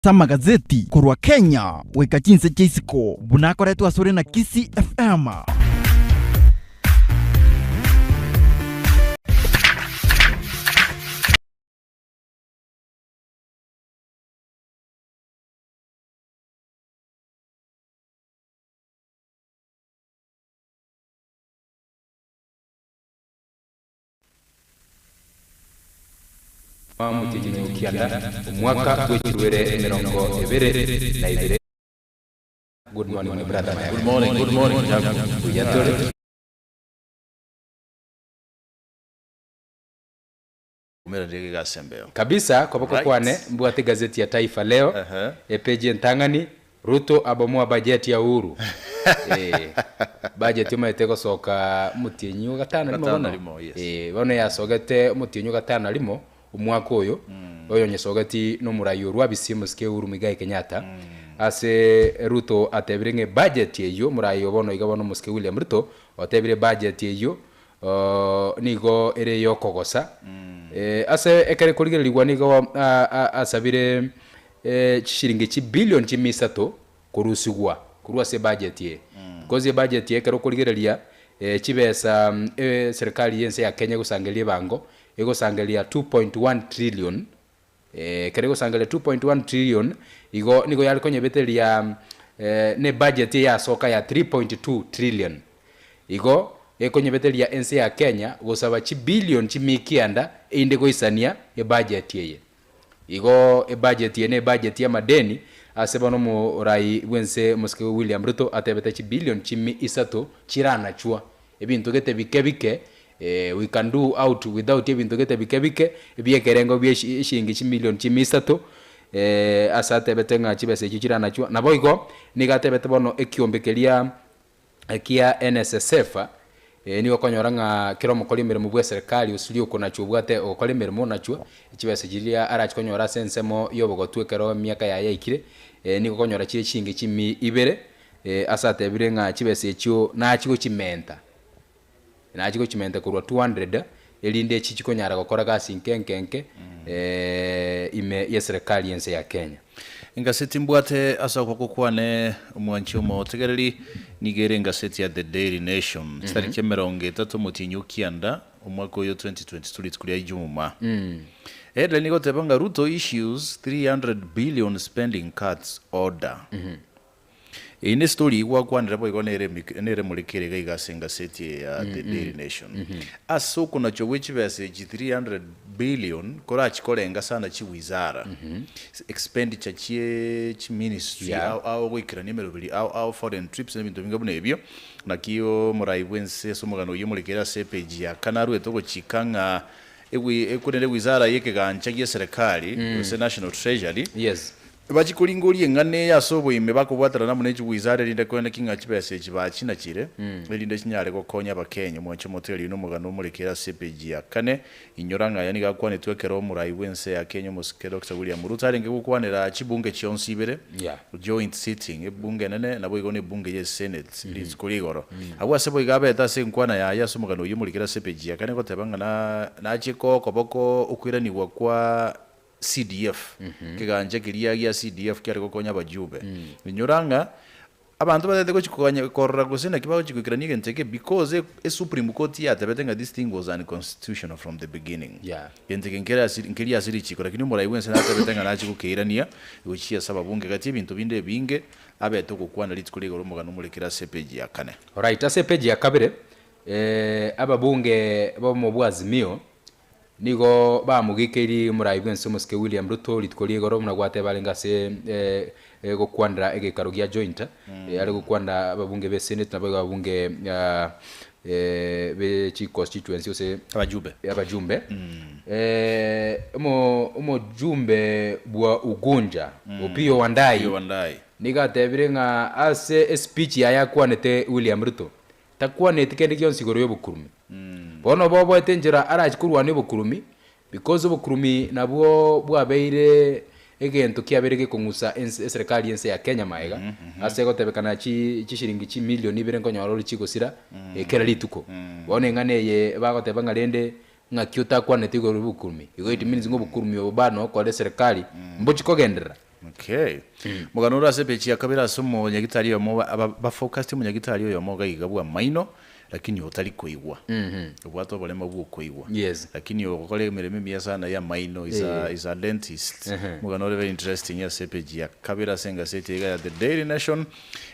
Ase amagazeti korwa Kenya goika chinse chia isiko buna akoretwe asore na Kisii FM. Omotienyi o kianda, omwaka bw'echirwere 22. Good morning my brother Mayaka. Good morning, good morning Jacob. Buya tore. Umeranirie gegasembeo. Kabisa koboko Right. kwane mbwate egazeti ya Taifa Leo Ehe. epeji entang'ani Ruto abomoa bajeti ya Uhuru Eh, bajeti omanyete egosoka omotienyi o gatano rimo Gatano bono rimo, yes. Eh, bono yasogete omotienyi o gatano rimo omwaka oyo oyonyesogeti nomorai orwa abisi omosike Uhuru Muigai Kenyatta ase Ruto atebire ng'a ebudget eyio omorai obo bono iga bono omosike William Ruto otebire ebudget eyio Nigo ere ey'okogosa. Ase ekero ekorigererigwa nigo asabire chishilingi chibilioni chimia isato korusigwa korwa ase ebudget eye. Because ebudget eye ekero okorigereria chibesa eserikali y'ense ya Kenya egosangereria ebango, egosangereria 2.1 trillion, ekero egosangereria 2.1 trillion, igo nigo yare konyebetereria na ebudget eyasoka ya 3.2 trillion. Igo ekonyebeteria ense ya Kenya gosaba chibillion chimia kianda erinde goisania ebudget eye. Igo ebudget eye ne ebudget y'amadeni ase bono omorai bwense omosike William Ruto atebete chibillion chimia isato chiranachwa ebinto gete bike bike we can do out without ebinto gete bike bike ebiekerengo bie eshilingi chimillion chimia isato ase atebete ng'a chibesa echio chiranachwa. Naboigo nigo atebete bono ekiombe keria kia NSSF, nigo okonyora ng'a kera omokori emeremo bw'eserekari osirie okonachwa obwate ogokora emeremo onachwe, chibesa chiria arache konyora ase ensemo y'obogotu ekero emiaka yaye yaikire, nigo okonyora chire chinge chimia ibere, ase atebire ng'a chibesa echio nachie gochimenta, nachie gochimenta korwa 200 erinde echi chikonyara gokora gasi nke nke nke ime y'eserekari y'ense ya Kenya. Engaseti mbwate ase okoboko kwane, omwanchi omotegereri, nigo ere engaseti ya The Daily Nation, chitariki 30 omotienyi o kianda, omwaka oyo 2022 rituko ria Ijumaa. Eheadline nigo egoteba ng'a Ruto issues 300 billion spending cuts order. Eye nestory gwakwanire boigo nere nere morekere iga iga ase engaseti eye ya The Daily Nation. Ase okonachwa gwe chibesa echi 300 billion korachi korenga sana chiwizara, expenditure chie chiministry Yeah. ao ao goikerania emeroberi ao ao foreign trips na ebinto binga buna ebio, naki omorai bwense ase omogano oyio morekere ase epage ya kane arwete ogochika ng'a ewi ekorende ewizara yekegancha gie serikali gose National Treasury, Yes. Bachie koringoria eng'ana eye ase oboime, bakobwaterana amo ne chigwizara, erinde koene ki ng'a chibesa echi bachinachire, erinde chinyare gokonya Abakenya. Omwanche omotegereri oino omogano omorekere ase epeji ya kane. Inyora ng'a aya nigo akwanetwe ekero omorai bw'ense ya Kenya omosike Doctor William Ruto arenge gokwanera chibunge chionsi ibere, Yeah. joint sitting, ebunge enene naboigo na ebunge ye Senate rituko ria igoro. Abwo ase boigo abete ase enkwana yaye ase omogano oyio omorekere ase epeji ya kane goteba ng'a na nachie koa okoboko okoiranigwa kwa CDF, ekegancha keria gia CDF kiare gokonya abajumbe. Inyora ng'a abanto batagete gochi koganya korora gose naki bagochi goikerania egento eke because e esupreme court yatebete ng'a this thing was unconstitutional from the beginning. Yeah. Gento eke nkere ase nkeri ase richiko lakini omorai bwense natebete ng'a nachi gokeirania gochia ase ababunge gati ebinto binde ebinge abete ogokwana rituko ria igoro omogano omorekere ase epage ya kane. Alright, ase epage ya kabere, ababunge b'obomo bwa Azimio Nigo bamogikeirie omorai bw'ense omosike William Ruto rituko ria igoro buna gwateba arenge ase gokwanera egeikaro gia joint are gokwanera ababunge be senate naboigo ababunge be chi constituency gose Abajumbe. abajumbe omo omojumbe bwa Ugunja Opiyo Wandayi Opiyo Wandayi. nigo atebire ng'a ase espeech yaye akwanete William Ruto Takwaneti kende gionsi igoro y'obokurumi. Bono boboete enchera arache korwania obokurumi, because obokurumi nabwo bwabeire egento kiabeire gekong'usa ense eserekari y'ense ya Kenya magega, ase egotebekana chi chishiringi chimilion ibere nkonyora ore chigosira kera rituko. Bono eng'ana eye bagoteba ng'a rende ng'aki otakwaneti igoro y'obokurumi, igo it means ng'a obokurumi obo bado nokore eserekari mbochi kogenderera. Okay. Mogano ore ase epeji ya kabere ase omonyagitari oyomo aba bafocused omonyagitari oyomo iga iga bw'amaino lakini otari koigwa. Obwate oboremo bwa okoigwa. Yes. Lakini ogokora emeremo emiya sana ya amaino is a is a dentist. Omogano ore very interesting ase epeji ya kabere ase engaseti iga ya The Daily Nation.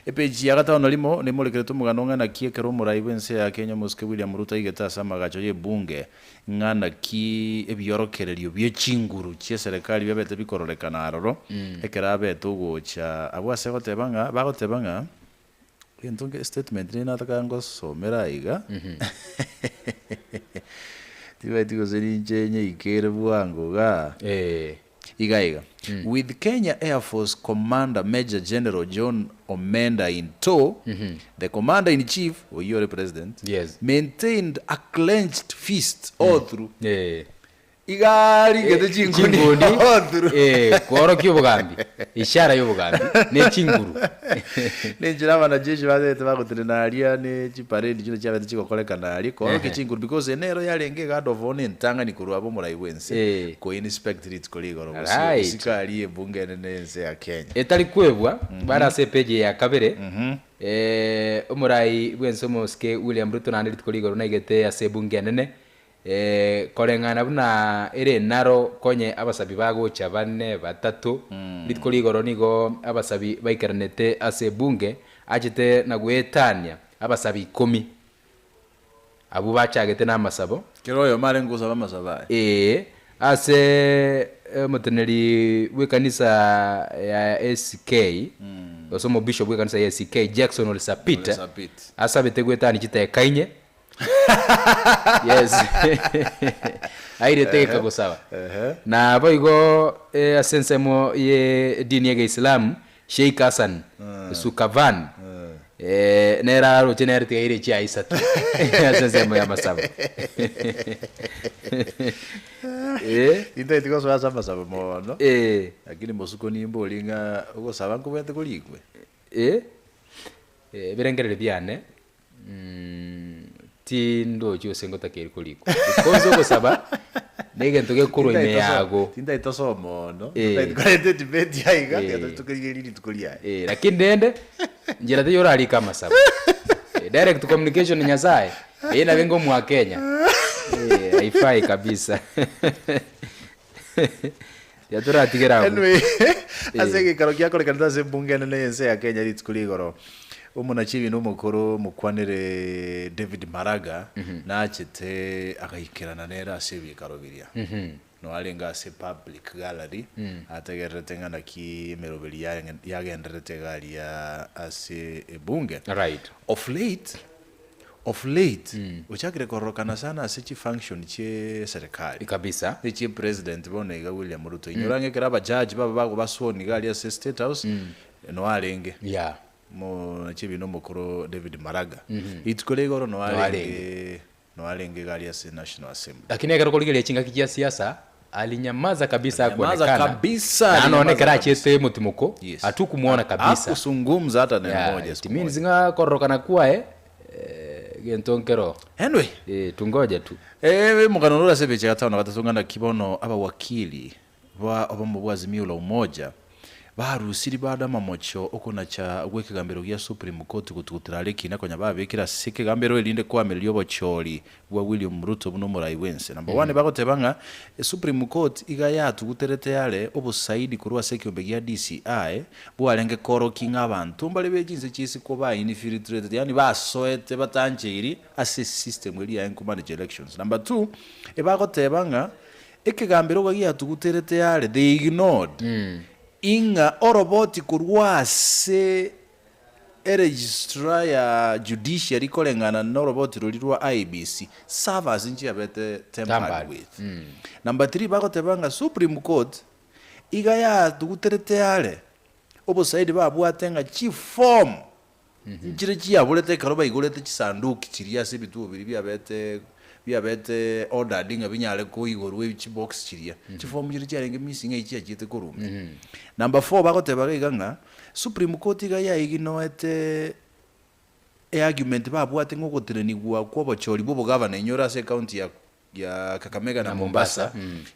Epeji ya gatano na rimo nemorekerete omogano ng'a naki ekero omorai bw'ense ya Kenya omosike William Ruto aigete ase amagacho y'ebunge Ng'a naki ebiorokererio bie chinguru chi'eserekari biabete bikororekana aroro, ekero abete ogocha abwo ase goteba ng'a, bagoteba ng'a, egento nge statement nere nataka ngosomere aiga, tibaeti gose ninche nyeikere bwango igaa. Iga iga, With Kenya Air Force Commander Major General John Omenda in tow, the Commander in Chief, oyio ore President, Yes. maintained a clenched fist all through. Eh. Iga arigete chinguni Chinguni, all through. eh, kworokia obogambi, ishara y'obogambi ne chinguru. Nenchera abanajeshi batete bagotenena aria ne chiparade chire chiabete chigokorekana aria koorokia chinguru because ene ero yarenge eguard of honour entang'ani korwa abe omorai bwense Eh. ko inspect rituko rigoro gose Right. gosika aria ebunge enene y'ense ya Kenya. Etari kwebwa, bare ase epeji ya kabere, eh, omorai bwense omosike William Ruto naende rituko rigoro naigete ase ebunge enene, eh, koreng'ana buna ere naro konye abasabi bagocha bane batato, rituko rigoro nigo abasabi baikeranete ase ebunge, achete na goetania abasabi ikomi. Abwo bachagete namasabo. Kera oyomo arenge gosaba amasabo aye. Ee, ase omoteneneri bw'ekanisa ya ACK, gose omobishop bw'ekanisa ya ACK, Jackson Ole Sapit, Ole Sapit. asabete goetania chiteka inye. Yes. Airete egeka gosaba. Na boigo eh, ase ensemo ye edini ya Egeisilamu, Sheikh Hassan Sukavan eh, nere aroche nere tiga aire chiaye isato ase ensemo y'amasabo. Eh, Tintaeti gosoa ase amasabo mono, eh, lakini mosuko nimbe oria ng'a ogosaba nkobwate korikwe. eh, eh, ebirengererio biane mm, tindochi gose ngotakeire korikwa because ogosaba na egento gekorwa ime yago. Tintaeti tosoa mono, Eh. tintaeti koreta edebate aiga, Eh. tiga tokorigereria rituko riaye. Eh, lakini rende njera teiyo orarike amasabo. Eh, direct communication na Nyasaye eye nabe nga omwakenya Eh, haifai kabisa. Tiga toratigere abwo. Anyway, ase egekaro giakorekanete ase ebunge enene y'ense ya Kenya rituko ria igoro, omonachibi na omokoro omokwanere David Maraga nachete agaikerana nere ase ebikaro biria. Noarenge ase public gallery, ategererete ng'a naki emeroberi yarenge yagendererete iga aria ase ebunge. Right. Of late, of late, ochakire kororokana sana ase chifunction chie serikali. Kabisa. Echie president bono iga William Ruto. Inyora ng'a ekero abajaji baba bagobasworn iga aria ase state house, noarenge. Yeah. Monachibi na omokoro David Maraga. Rituko ria igoro noarenge noarenge iga aria ase National Assembly. Lakini ekero okorigereria chingaki chia siasa, alinyamaza kabisa Alinyamaza hakuonekana. kabisa, Na nonye alinyamaza ekero kabisa. achiete motimoko, Yes. hatukumuona kabisa. Hakusungumza hata neno Yeah, moja it siku means moja. ng'a kororokana kwaye eh, gento nkero. Anyway, Eh, tungoje tu. eh, omogano ore ase epeji ya gatano na gatato ng'a naki bono abawakili ba obomo bwa Azimio la Umoja barusiri bande amamocho okonacha gw'ekegambero gia Supreme Court gotugutera are ekina konya babekire ase ekegambero erinde koamereria obochori bwa William Ruto buna omorai bwense. Number one bagoteba ng'a Supreme Court iga yatuguterete are obosaidi korwa ase ekeombe gia DCI bwarenge koorokia ng'a abanto mbare be chinse chi'isiko ba infiltrated yaani basoete batancheiri ase esystem eria yaye nkomanage elections. Number two, ebagoteba ng'a ekegambero iga giatuguterete are they ignored ing'a oroboti korwa ase eregistrar ya judiciary koreng'ana noroboti roria rwa IEBC, servers nchiabete tampered Tampered. with. Number three bagoteba ng'a Supreme Court iga yatuguterete are obosaidi babwate ng'a chiform nchire chiaborete ekero baigorete chisanduki chiria ase ebituo biria biabete biabete ordered ng'a binyare koigorwa chibox chiria. Chiform chiria chiarenge missing ng'a echiachiete korwa ime. Number four bagoteba iga ng'a Supreme Court iga yaignoete eargument babwate ng'a ogotenenigwa kwa obochori bwa obogavana inyore ase ecounty ya. ya Kakamega na Mombasa,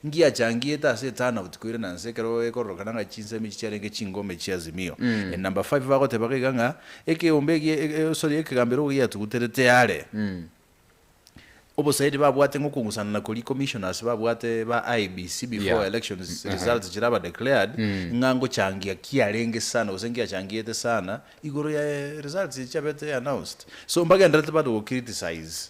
ngiachangiete ase eturnout koirana nse ekero ekororokana ng'a chinsemo echi chiarenge chingome chia Azimio. And number five bagoteba iga ng'a ekeombe eki sorry ekegambero igo giatuguterete are. Obosaidi babwate ng'a okong'usana na koria commissioners babwate ba IEBC before elections results chiraba declared, ng'a ngochangia kiarenge sana gose ngiachangiete sana igoro ya results echi chiabete announced. So mbagendererete bado go criticize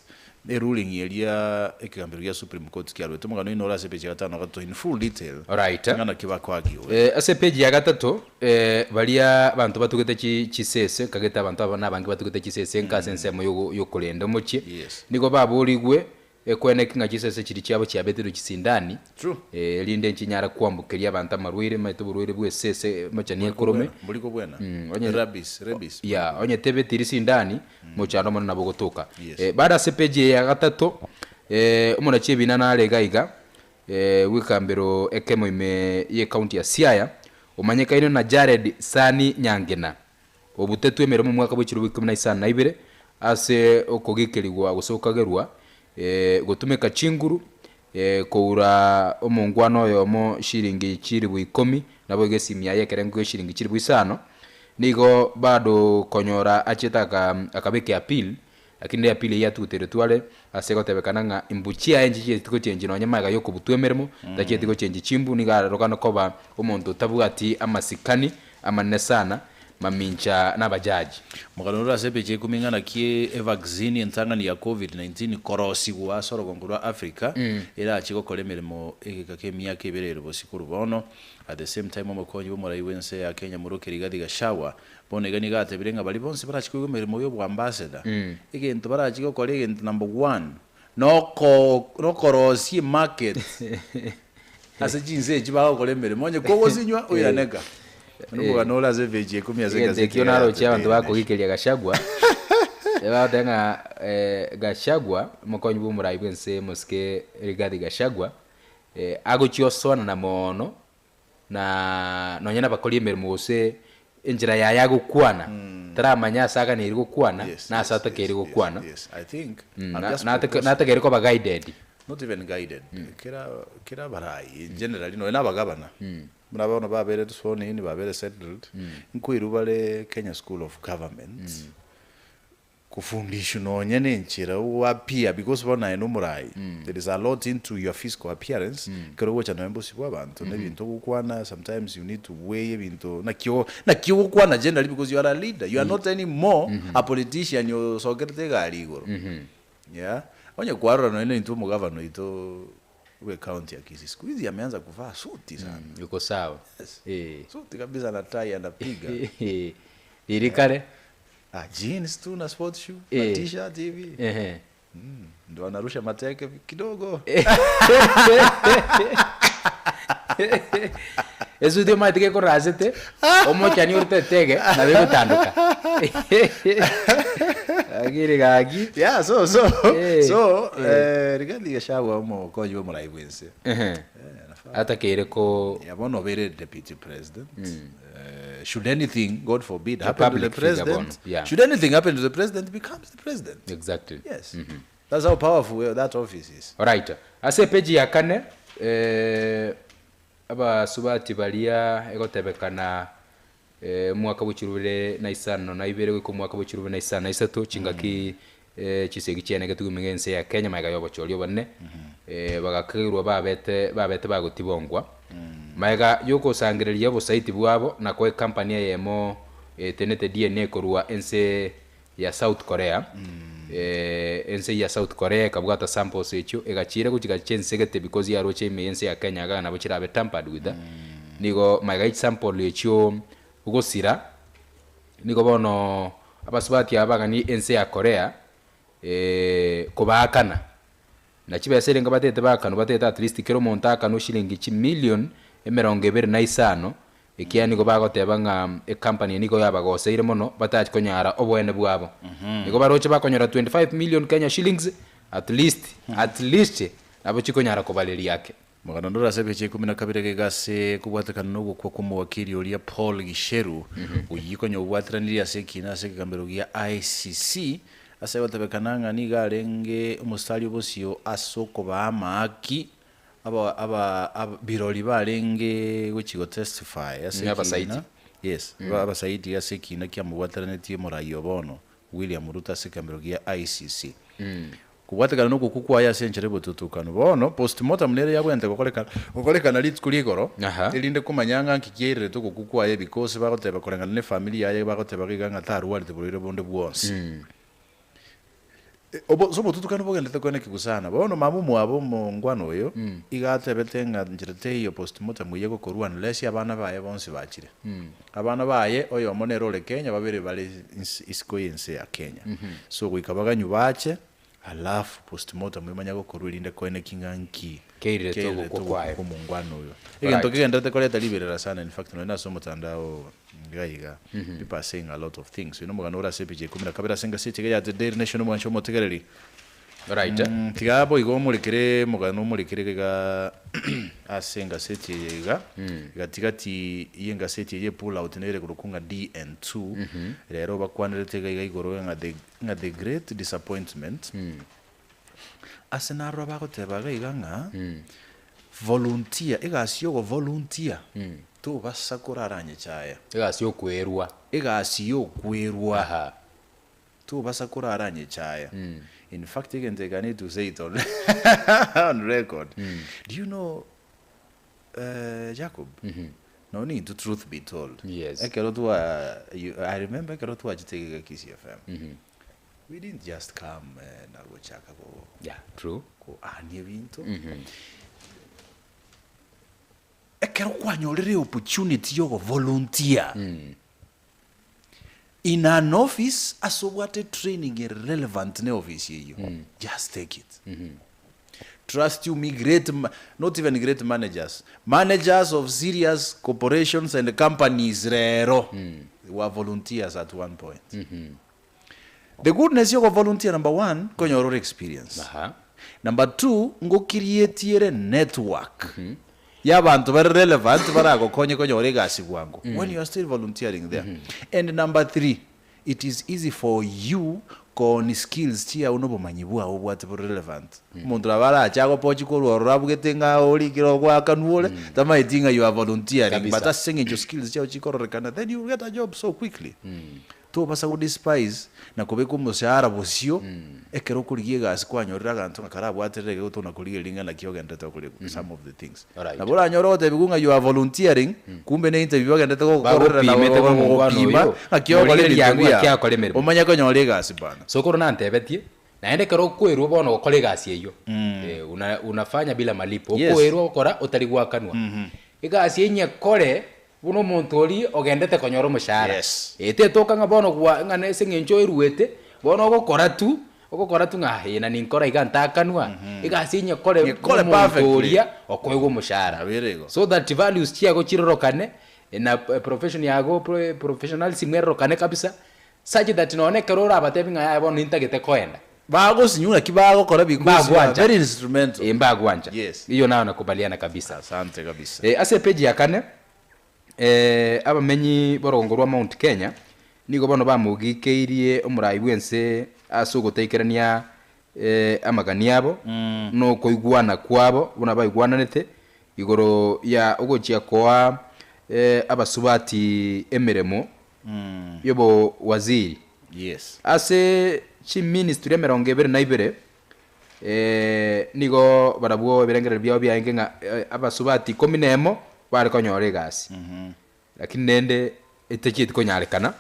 eruling eria ekegambero gia Supreme Court kiarwete. Omogano oino ore ase epeji ya gatano na gatato in full detail Alright. ng'a naki bakoargue. Ase epeji ya gatato, baria abanto batugete chisese, nkagete abanto aba nabange batugete chisese nka ase ensemo yokorenda omochie, nigo baborigwe kweneki ng'a chisese chiria chiabo chiabeterwe chisindani, erinde nchinyare koambokeria abanto amarwaire, omanyete oborwaire bwa esese mochani ekorome. Mbori kobwena. Onye Rabies, rabies. Yeah, onye tebetiri sindani, mochando omonene nabo ogotoka. Bado ase epeji eye ya gatato, omonachi ebina nare iga iga, Bw'ekambero ekemo ime y'ecounty ya Siaya, omanyekaine na Jared Sani Nyangena, obutetwe emeremo omwaka bwe chilifu ikomi na isano na ibere ase okogikerigwa gose gokagerwa gotumeka chinguru koura omongwana oyomo shilingi chilifu ikomi naboigo esimi yaye ekerengo gie shilingi chilifu isano, nigo bado konyora achete akabeka eappeal Lakini riria pili eyio yatuguteretwe are, ase gotebekana ng'a imbu chiaye nchichieti gochenchia nonya magega y'okobutwa emeremo, tachieti gochenchia chimbu, nigo ararokane koba omonto otabwati amasikani amanene sana mamincha nabajaji. Omogano ore ase epicha ikomi ng'a naki evaccine entang'ani ya Covid-19 korosigwa ase orogongo rwa Africa erache gokora emeremo egeka k'emiaka ebere ere bosio korwa bono. At the same time omokonyi bw'omorai bw'ense ya Kenya Moroke Rigathi Gachagua Bono iga nigo atebire ng'a baria bonsi barachie koigwa emeremo y'oboambassador, egento barachie gokora egento number one, noko nokorosia emarket ase chinse echi bagokora emeremo, onye kogosinywa oiraneka. Buna omogano ore ase epage ya ikomi ase Egento egazeti ekio ya naroche The abanto Daily Nation. bakogikeria Gachagua, ebagoteba ng'a Gachagua, omokonyi bwa omorai bw'ense mosike Rigathi Gachagua, agochia osoanana mono na nonya nabakori emeremo gose enchera yaye agokwana, taramanya ase aganeirie gokwana Yes, na ase yes, atakeire yes, yes, gokwana. yes. I think Mm, I'm na- just natake- proposing. natakeire koba guided. Not even guided. Kera kera abarai generally nonya na abagabana buna bono babere sworn in babere settled nkoirwa bare Kenya School of Government Kofundishwa nonya nenchera ogoappear because bono aye nomorai there is a lot into your physical appearance ekero ogocha nonya bosio bwa abanto na ebinto ogokwana sometimes you need to weigh ebinto naki o naki ogokwana generally because you are a leader you are not anymore a politician osokerete egari igoro yeah onye kwarora nonya intwe omogavana oito bwe county ya Kisii siku hizi ameanza kuvaa suti sana Yuko sawa. yes Eh. suti kabisa na tai anapiga Riria kare. Ah, jeans tu na sport shoe na Eh. t-shirt hivi Ehe. ndo anarusha mateke kidogo. Esuti omanyete gekorasete omochani orute etege nabo egotandoka Lakini gaki Yeah, so so Eh, so eh. eh, Rigathi Gachagua omokonyi bwa omorai bwense. Ehe. Eh, nafaa. Atakeire ko Yeah, bono obeire deputy president. Eh, should anything, God forbid, happen to the public figure bono, president, yeah. should anything happen to the president, he becomes the president. Exactly. Yes. That's how powerful that office is. Alright. Ase epeji ya kane, eh, abasubati baria egotebekana eh, omwaka bwe chirubere na isano na ibere goika omwaka bwe chirubere na isano na isato chingaki eh, chisegi chiane getugumi ng'a ense ya Kenya magega y'obochori obonene eh, bagakeirwa babete babete bagotibongwa magega y'ogosangereria obosaiti bwabo na koa ecompany eyemo etenete DNA korwa ense ya South Korea eh, ense ya South Korea ekabwata samples echio egachira gochigacha ense gete because yaroche ime y'ense ya Kenya iga nabo chirabe tampered with nigo magega ye chisample echio gosira nigo bono abasubati aba bagani ense ya Korea eh, kobaakana na chibesa erenge batete baakanwa batete at least kera omonto aakanwe shilingi chimillion emerongo ebere na isano ekiagera nigo bagoteba ng'a ecompany eye nigo yabagoseire mono batachi konyara oboene bwabo. Nigo baroche bakonyora 25 million Kenya shillings at least at least nabo chikonyara kobareria ake. Omogano onde ore ase ebicha ikomi na kabere gaiga ase kobwatekana nogokwa kw'omowakili oria Paul Gicheru, oyio konya obwateranirie ase ekiina ase ekegambero gia ICC. Ase gotebekana ng'a nigo arenge omositari obosio ase okobaa amaaki aba aba aba birori barenge gochia gotestify ase Mm, abasaiti. ekina, yes, abasaiti ase ekina kiamobwateranetie omorai o bono William Ruto ase ekambero gia ICC. Kobwatekana nogokwa kwaye ase enchera y'obotutukanu. Bono postmortem nere yabwenerete gokorekana gokorekana rituko ria igoro, Aha. erinde komanya ng'a nki kiairerete ogokwa kwaye because bagoteba koreng'ana ne efamiri yaye bagoteba iga ng'a tarwarete borwaire bonde bwonsi. Obo ase obotutukanu bogenderete koena ekegusana. Bono mama omwabo omongwana oyo, iga atebete ng'a nchera teiyo postmortem eye egokorwa unless abana baye bonsi bachire. Abana baye, oyomo nere ore Kenya, babere bare inse isiko y'ense ya Kenya. So goika baganywe bache, alafu postmortem emanye gokorwa erinde koeneki ng'a nki Keirete keirete ogokwa ogokwa kwaye. kw'omongwana oyo. Egento Right. kegenderete koreta riberera sana in fact nonye nase omotandao iga iga, people are saying a lot of things. Oyo nomogano ore ase epicha ikomi na kabere ase engaseti iga ya The Daily Nation omwanche omotegereri. Right. Tiga boigo omorekere omogano omorekere iga ase engaseti eye iga, gati gati y'engaseti eye epull out nere korokwa ng'a DN2, rero bakwanerete iga iga igoro ng'a the ng'a the great disappointment, ase narora bagoteba iga iga ng'a volunteer, egasi ya ogovolunteer tobasa korara nyechaye. Egasi ya okwerwa. Egasi ya okwerwa. Aha. Tobasa korara nyechaye. In fact egento eke I need to say it on on record. Do you know Jacob, nonye intwe truth be told, Yes. ekero twa you I remember ekero twachete iga Kisii FM, we didn't just come na gochaka go Yeah, true. koania ebinto. Ekero kwanyorire opportunity yogo volunteer, In an office ase obwate training ere relevant ne office eyio, just take it. Trust you me great ma not even great managers, managers of serious corporations and companies rero were volunteers at one point. The goodness ya ogovolunteer number one, nkonyora ore experience. Aha. Number two, ngokirieti ere network ya abanto bare relevant baragokonye konyora egasi bwango when you are still volunteering there. And number three, it is easy for you kooni skills chiao na obomanyi bwao obwate bore relevant. Omonto nabo arache agopochi korwa ororo abugete ng'a orikire ogoakanwa ore, tamaeti ng'a you are volunteering Kabisa. but ase eng'encho skills chiao chikororekana then you will get a job so quickly. Tobasa go despise na kobeka omoshahara bosio ekero okorigia egasi kwanyorire aganto ng'a karabwaterere iga gotona korigereria ng'a naki ogenderete gokora some of the things. Alright. Nabo oranyore ogotebiwa ng'a you are volunteering kumbe ne interview bagenderete gogokorera na Bagopimete buna omwana gogopima oyo, ng'aki ogokora morigereria ebinto ang'u ng'aki biao akora emeremo. omanye konyora egasi bana. Sokoro nantebetie, naende ekero okwerwa bono gokora egasi eyio, eh, una unafanya bila malipo, Yes. okwerwa gokora otari goakanwa. Egasi eyio nyekore Buna omonto oria ogendete konyora omoshahara. Yes. Eh, tetoka ng'a bono gwa ng'a nese eng'encho oeruete, bono ogokora tu, ogokora tu ng'a eh, na ninkora iga ntakanwa, egasi enyekore buna Nyekore omonto perfectly. oria okoegwa omoshahara. Nabo ere igo. So that values chiago chirorokane, na profession yago pro professionalism erorokane kabisa, such that nonye ekero orabatebi ng'a yaya bono nintagete koenda. Bagosinywa naki bagokora because you are Mbagwancha. very instrumental. Eh, mbagwancha. Yes. Hiyo nayo nakubaliana kabisa. Asante kabisa. Eh, ase epeji ya kane eh, abamenyi b'orogongo rwa Mount Kenya nigo bono bamogikeirie omorai bw'ense ase ogotaikerania eh, amagani abo na okoigwana kwabo buna baigwananete igoro ya ogochia koa eh, abasubati emeremo y'obowaziri. Yes. Ase chiministry emerongo ebere na ibere, nigo barabwo ebirengererio biabo biarenge ng'a abasubati ikomi na emo bare konyora egasi. Lakini rende etachieti konyarekana,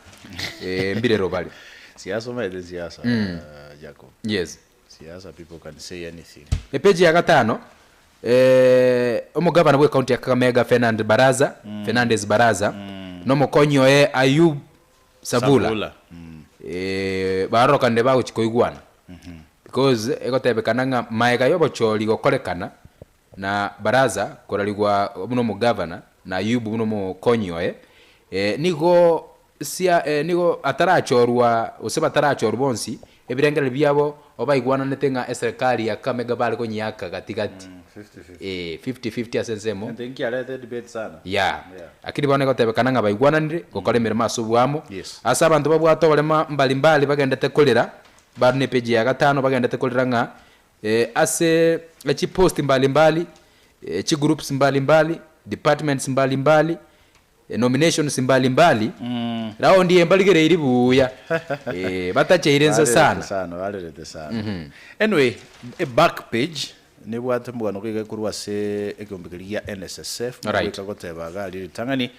mbirero bare. Siasa omanyete siasa Jacob. Yes. Siasa people can say anything. Epeji ya gatano, omogavana bw'ecounty ya Kakamega Fernand Baraza, Fernandes Baraza, na omokonyi oye Ayub Sabula, Sabula. Barorokanire bagochia koigwana because egotebekana ng'a maega y'obochori gokorekana na Baraza korarigwa buna omogavana na Ayub buna omokonyi oye, nigo sia nigo atarachorwa gose batarachorwa bonsi, ebirengererio biabo obaigwananete ng'a eserekari ya Kakamega bare konyiaka gati gati, fifty fifty ase ensemo. Egento nkiarete debate sana. Yeah. Yeah. Lakini bono egotebekana ng'a baigwananire gokora emeremo ase oboamo. Yes. Ase abanto babwate oborema mbali mbali bagendete korera. Bado ne page ya gatano bagendete korera ng'a ase chipost mbali mbali, chigroups mbali mbali, departments mbali mbali, nominations mbali mbali, raundi eye mbarigereiri buya batacheire inse Barerete sana. sana, barerete sana. Anyway, e back page nebwate omogano iga korwa ase ekeombe keria gia NSSF, Alright. goika goteba iga aria ritang'ani,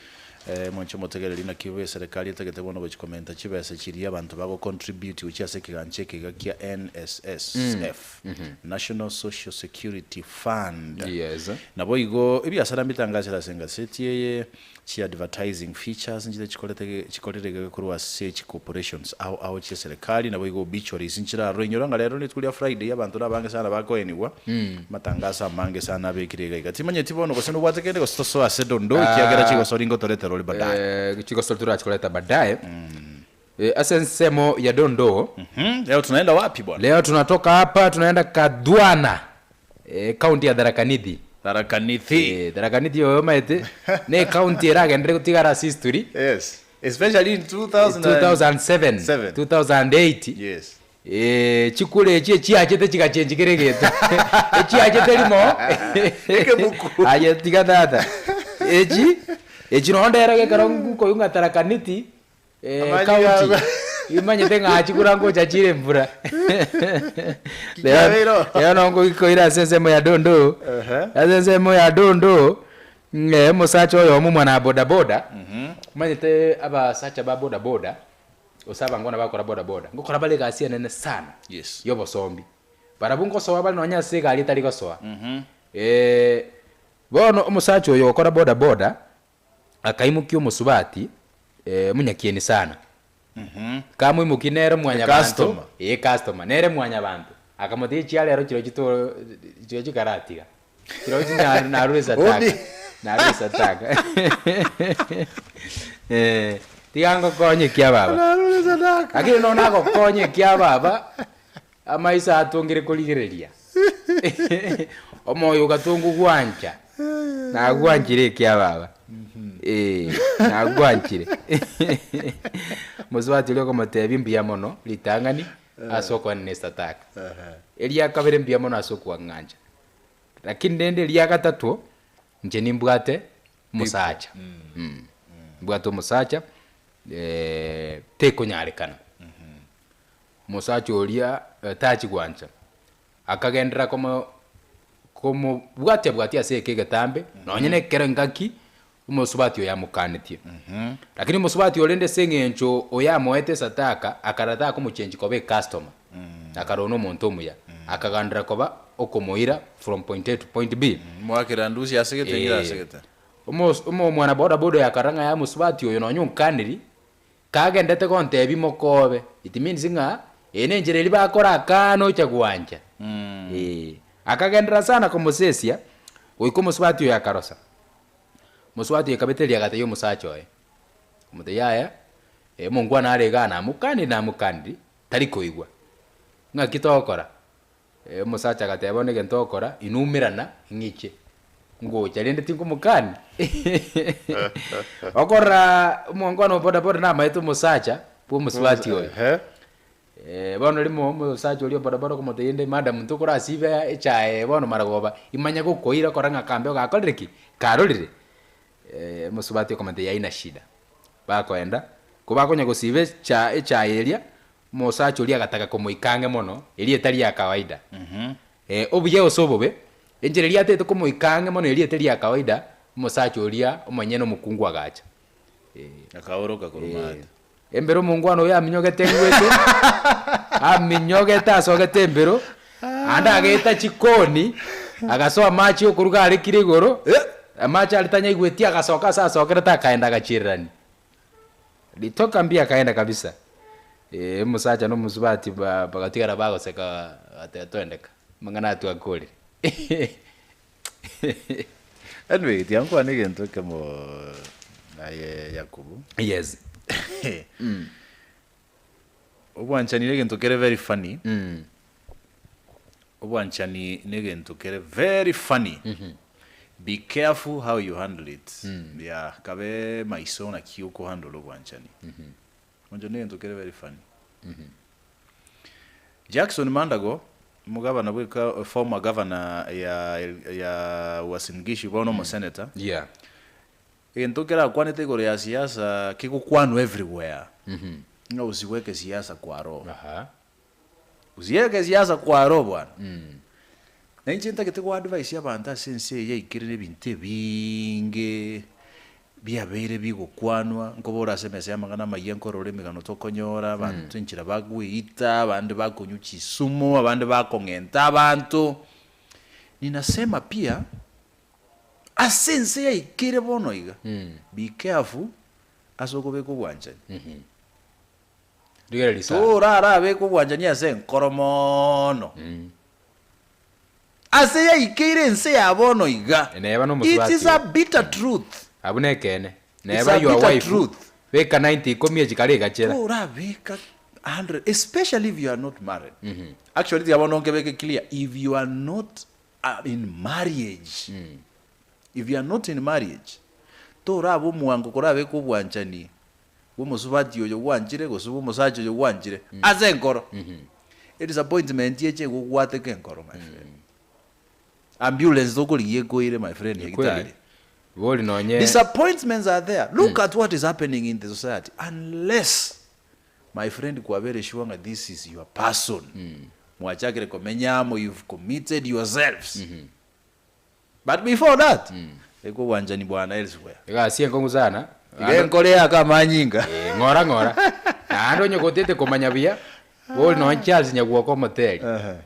mwanche omotegereri naki eserekari etagete bono gochia komenta chibesa chiria abanto bago contribute gochia ase ekegancha eke iga kia NSSF, National Social Security Fund. Yes. Naboigo ebiasara mbitangasire ase engaseti eye, Chi advertising features nchire chikorete chikorire iga korwa ase chi corporations ao ao chie serikali naboigo obituaries nchire aroro inyora ng'a rero rituko ria Friday abanto nabange sana bakoenigwa amatangaso amange sana abekire iga iga timanyeti bono gose nobwate kende gose tosoe ase dondoo ekiagera chigosori ngotoretera ore baadaye. Chigosori torachikoreta baadaye. Ase ensemo ya dondoo. Leo tunaenda wapi bwana? Leo tunatoka hapa tunaenda Kadhwana County ya Tharaka Nithi. Tharaka Nithi. Tharaka Nithi oyo omanyete ne ecounty eragenderere gotigara ase history. Yes. Especially in 2007. 2007, 2008. Yes. Chikura echio echiachete chigachenji kera egento. Echiachete rimo. Ekebuku. Aye tiga tata. Echi, echi nonye ndere ekero nkoigwa ng'a Tharaka Nithi Amanyinga county agwo. imanyete ng'a chikura ngocha chire embura. Kiabeire. Leo nongoikoira ase ensemo ya Dondoo. Ehe. Ase ensemo ya Dondoo, omosacha oyomo omwana bodaboda, omanyete abasacha ba bodaboda, gose abangwana bagokora bodaboda, ngokora bare egasi enene sana Yes. ya obosombi. Barabwo ngosoa bare nonya ase egari etari gosoa. Bono omosacha oyo ogokora bodaboda, Akaimokia omosubati omonyakieni sana. Kamoimokia nere mwanyabanto, Customer. ee customer, nere mwanyabanto. Akamotebia chia rero chirochio to chirochio chikaratiga. Chirochio na narure Undi. sataka. Narure sataka. Eh, tiga ngokonye ekia baba. Narure sadaka. Lakini nonya nagokonya ekia baba, amaiso atongire korigereria. Omoyo ogatongwa gwancha. Nagwanchire ekia baba. Eh, nagwanchire. Mosubati oria okomotebia mbuya mono ritang'ani ase okoenena esataka. Eria kabere mbuya mono ase okwang'ancha. Lakini rende eria gatato, inche nimbwate omosacha. Mbwate omosacha, tekonyarekana. Omosacha oria tachi gwancha, akagenderera komo komobwatia bwatia ase eke egetambe, nonye na ekero engaki omosubati oyo amokanetie. Lakini omosubati oyo rende ase eng'encho oyo amoete esataka, akarora takomochengi koba ecustomer, akarora nomonto omuya, akagenderera koba okomoira from point A to point B. Moakera ndusia asegete engire asegete. Omos omo omwana bodaboda oyo akarora ng'a yaya omosubati oyo nonye onkaniri, Kagendete gontebia mokobe, it means ng'a eye nenchera eria bakora akana ocha gwancha. Eeh. Akagenderera sana komosesia, goika omosubati oyo akarosa. Omosubati oyo ekabetereria agatebia omosacha oye, akamotebia yaya, omongwana are igaa namokaniri namokaniri, tari koigwa. Ng'aki togokora? Omosacha agateba, Bono egento ogokora, inwe umerana ng'iche, ngocha rende tinkomokani. Okorora omongwana o bodaboda namaete omosacha bwa omosubati oyo. Ehe. Bono rimo omosacha oria o bodaboda okomotebia rende madam ntokorasibe echae eye bono maragoba, imanye gokoira okora ng'a kambe ogakorire ki? Karorire. Omosubati okomotebia haina shida. Bakoenda, kobakonya gosiba echa echae eria, Omosacha oria agataka komoika ang'e mono, eria etari ya kawaida. Obuya gose obobe, enchera eria atagete komoika ang'e mono eria etari ya kawaida, omosacha oria omonyene omokungu agacha. Akaoroka korwa maate. Embere omongwana oyo aminyogete engwete, aminyogete asogete embero, ande ageta chikoni, agasoa amache okoruga arekire igoro, amache aria tanyaigweti agasoka ase asokerete akaenda agachiererania. Ritoka mbuya akaenda kabisa. Eeh omosacha na omosubati ba bagatigara bagoseka bagateba twendeka, amang'ana aya twakorire. Anyway, tiga nkwane egento ekemo aye Yakobo. Yes. Obwanchani na egento kere very funny. Obwanchani na egento kere very funny. Be careful how you handle it. Yeah, kabe maiso naki okohandle obwanchani. Obwanchani na egento kere very funny. Jackson Mandago, omogavana bweka former governor ya ya Uasin Gishu bono omosenator, Yeah. egento kerakwanete igoro ya siasa kegokwanwa everywhere, ng'a usiweke siasa kwa roho. Aha. Usiweke siasa kwa roho bwana. Na inche ntagete go advise abanto ase ense eye yaikire na ebinto ebinge biabeire bigokwanwa, nkobora ase emesa y'amang'ana amayia nkorora emegano tokonyora, abanto enchera bagweita, abande bakonywa chisumu, abande bakong'enta abanto. Ninasema pia, ase ense yaikire bono iga, be careful ase okobeka obwanchani. Rigereria sana. Torarabeke obwanchani ase enkoro mono. Ase yaikeire ense ya bono iga. Neba It nomosubati is a oyo. bitter truth. Abwo nekeene. It's Neba a your bitter wife truth. beka 90 ikomi echi kare egachera. Torabeka 100 especially if you are not married. Actually tiga bono nkebeke clear if you are not in marriage. If you are not in marriage torabe omwango korabeke obwanchani bw'omosubati oyo gwanchire gose bw'omosacha oyo gwanchire ase enkoro. Edisappointment eche egogwateka enkoro my friend. Ambulance tokorigia ekoire my friend Ni kweli. nyagitari. Bori nonye Disappointments are there. Look at what is happening in the society unless my friend kwabere sure ng'a this is your person. Mwachakire komenya amo you've committed yourselves. But before that, reka obwanchani bwana elsewhere. Egasi enkong'u sana. Iga enkoro eyake amanyinga. Eh, ng'ora ng'ora. Naende onye gotete komanya buya, bori nonye Charles Nyagwoka omoteri.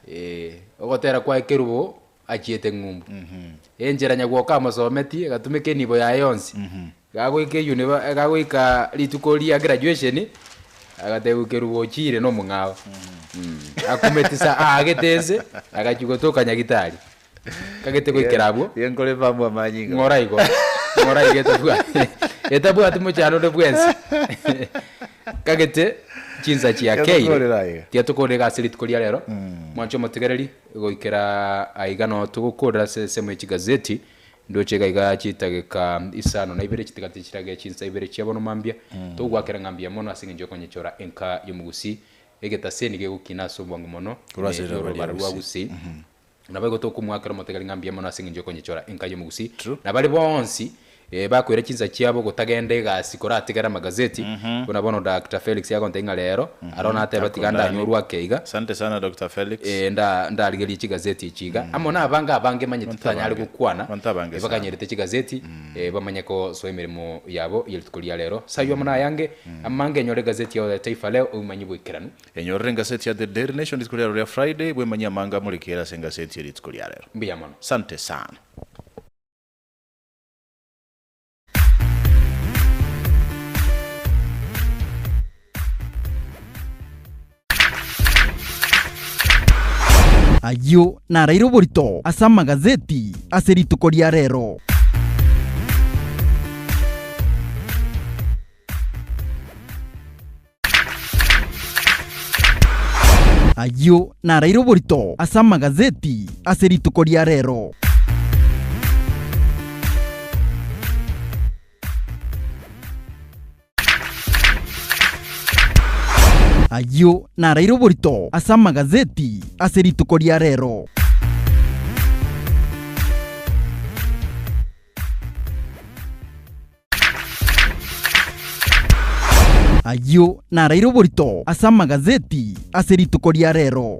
Eh, ogotera kwaye Kerubo achiete ng'umbu. Enchera Nyagwoka amosometie, agatumeka enibo yaye yonsi. Gagoika euniva gagoika rituko ria graduation, agatebiwa Kerubo ochire na omong'ao. Akumeti sa aagete ense, agachia gotoka nyagitari. Kagete goikera abwo. Iga nkore pamwe amanyinga. Ng'ora igo. Ng'ora igo etabwati etabwati mochando onde bwensi. Kagete chinsa chiakeire. Tiatokorera iga. Tiatokorera iga ase rituko ria rero. Mwanche omotegereri goikera aiga no togokorera ase ensemo ye chigazeti ndoche iga iga chitageka isano na ibere chitigati chirage chinsa ibere chia bono mambia. Togwakera ng'a mbuya mono ase eng'encho yokonyechora enka y'omogusii egetaseni gegokina ase obwango mono Korwa ase ne riroba ria orobaro rwa Gusii. Gusii. Naboigo tokomoakera omotegeri ng'a mbuya mono ase engencho y'okonyechora enka y'omogusii. True. Na baria bonsi eh, bakoira chinsa chiabo gotagenda egasi koratigera amagazeti, buna bono Doctor Felix agontebia ng'a rero, aro nateba tiga Akondani. ndanyorwe ake iga, Asante sana Doctor Felix. eh, nda ndarigerie chigazeti echi iga. Amo na abange abange manyete Abanto totanyare abange. gokwana, Abanto abange eh, sana. bakanyerete chigazeti, eh, bamanye kosoa emeremo yabo ye rituko ria rero. Saywo amo nayange, amange enyore egazeti yao ya Taifa Leo oimanye boikeranu. Enyorere engaseti ya The Daily Nation rituko riarero ria Friday, bwemanyie amanga amorekere ase engaseti ye rituko ria rero. Mbuya mono. Sante sana. Ayio naraire oborito ase amagazeti ase rituko ria rero. Ayio naraire oborito ase amagazeti ase rituko ria rero. Ayio naraire oborito ase amagazeti ase rituko ria rero. Ayio naraire oborito ase amagazeti ase rituko ria rero.